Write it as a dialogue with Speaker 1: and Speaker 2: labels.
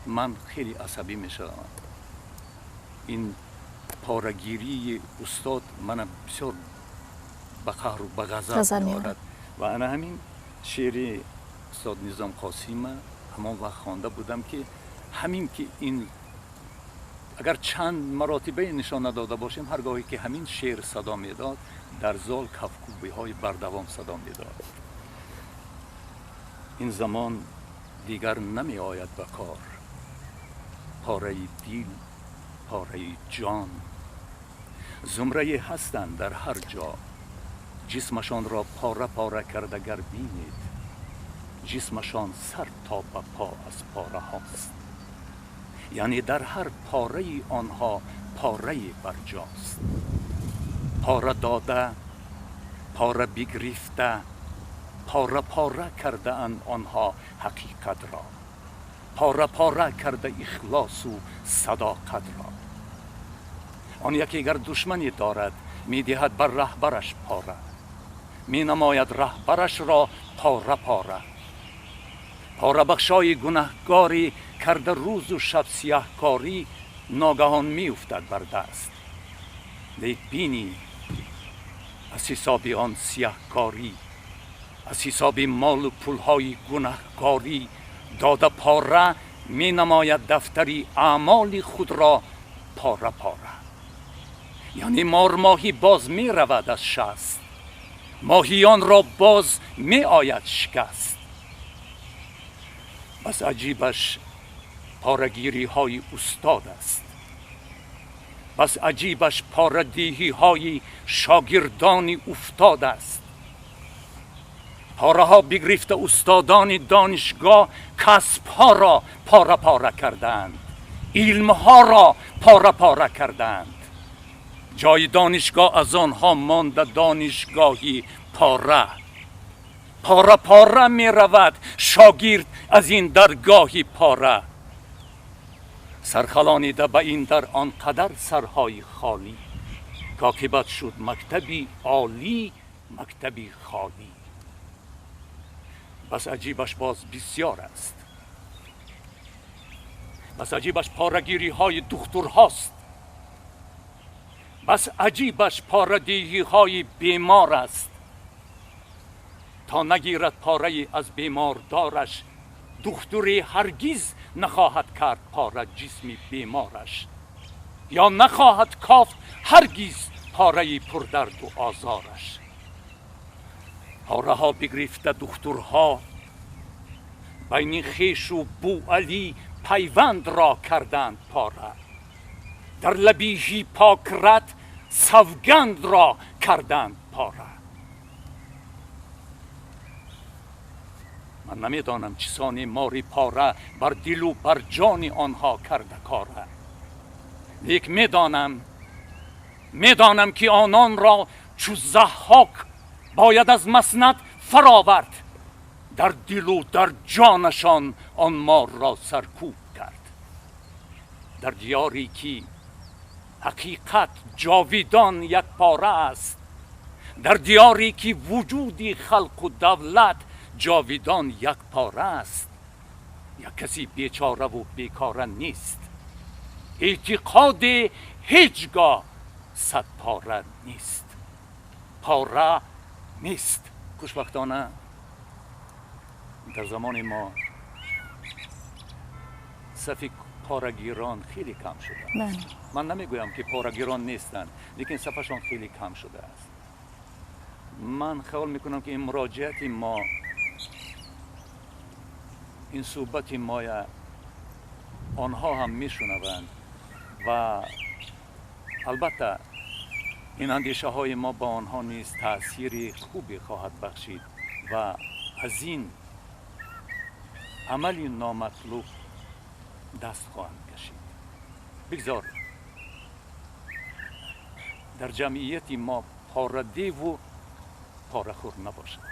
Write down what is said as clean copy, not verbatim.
Speaker 1: Ман хеле асабӣ мешавам. Ин порагирии устод мана бисёр ба қаҳру ба ғазаб меорад. Ва ана ҳамин шеъри устод Низом Қосима ҳамон вақт хонда будам, ки ҳамин ки ин агар чанд маротибае нишон надода бошем, ҳар гоҳе ки ҳамин шеър садо медод, дар зол кафкӯбиҳои бардавом садо медод. Ин замон дигар намеояд ба кор, пораи дил, пораи ҷон. Зумрае ҳастанд дар ҳар ҷо, ҷисмашонро пора пора карда гар бинед, ҷисмашон сар то ба по аз пораҳост, яъне дар ҳар пораи онҳо порае барҷост. Пора дода, пора бигирифта, пора пора кардаанд онҳо ҳақиқатро, пора пора карда ихлосу садоқатро. Он яке гар душмане дорад, медиҳад бар раҳбараш пора, менамояд раҳбарашро пора пора. Порабахшои гунаҳкорӣ карда рӯзу шаб сияҳкорӣ, ногаҳон меуфтад бар даст. Лек бинӣ, аз ҳисоби он сияҳкорӣ, аз ҳисоби молу пулҳои гунаҳкорӣ дода пора, менамояд дафтари аъмоли худро пора пора. Яъне мормоҳӣ боз меравад аз шаст, моҳиёнро боз меояд шикаст. Бас аҷибаш порагириҳои устод аст, бас аҷибаш порадиҳиҳои шогирдони уфтод аст. Пораҳо бигирифта устодони донишгоҳ касбҳоро пора пора кардаанд, илмҳоро пора пора кардаанд. Ҷои донишгоҳ аз онҳо монда донишгоҳи пора. Пора пора меравад шогирд аз ин даргоҳи пора. Сархалонида ба ин дар он қадар сарҳои холӣ, ки оқибат шуд мактаби олӣ мактаби холӣ. Бас аҷибаш боз бисёр аст, бас аҷибаш порагириҳои духтурҳост, бас аҷибаш порадиҳиҳои бемор аст. То нагирад порае аз бемордораш, духтуре ҳаргиз нахоҳад кард пора ҷисми бемораш, ё нахоҳад кофт ҳаргиз пораи пурдарду озораш. Пораҳо бигирифта духтурҳо байни хешу Бӯалӣ пайвандро карданд пора, дар лаби Ҳиппократ савгандро карданд пора. Ман намедонам чӣ сони мори пора бар дилу бар ҷони онҳо карда кора, лек медонам ки ононро чу Заҳҳок бояд аз маснад фаровард, дар дилу дар ҷонашон он морро саркӯб кард. Дар диёре ки ҳақиқат ҷовидон як пора аст, дар диёре ки вуҷуди халқу давлат ҷовидон як пора аст, як каси бечораву бекора нест, эътиқоде ҳеҷ гоҳ садпора нест, пора нест. Хушбахтона дар замони мо сафи порагирон хеле кам шудааст. Ман намегӯям ки порагирон нестанд, лекин сафашон хеле кам шудааст. Ман хаёл мекунам, ки ин муроҷиати мо, ин суҳбати моя онҳо ҳам мешунаванд ва албатта ин андешаҳои мо ба онҳо низ таъсири хубе хоҳад бахшид ва аз ин амали номатлуб даст хоҳанд кашид. Бигзор дар ҷамъияти мо порадеву порахӯр набошад.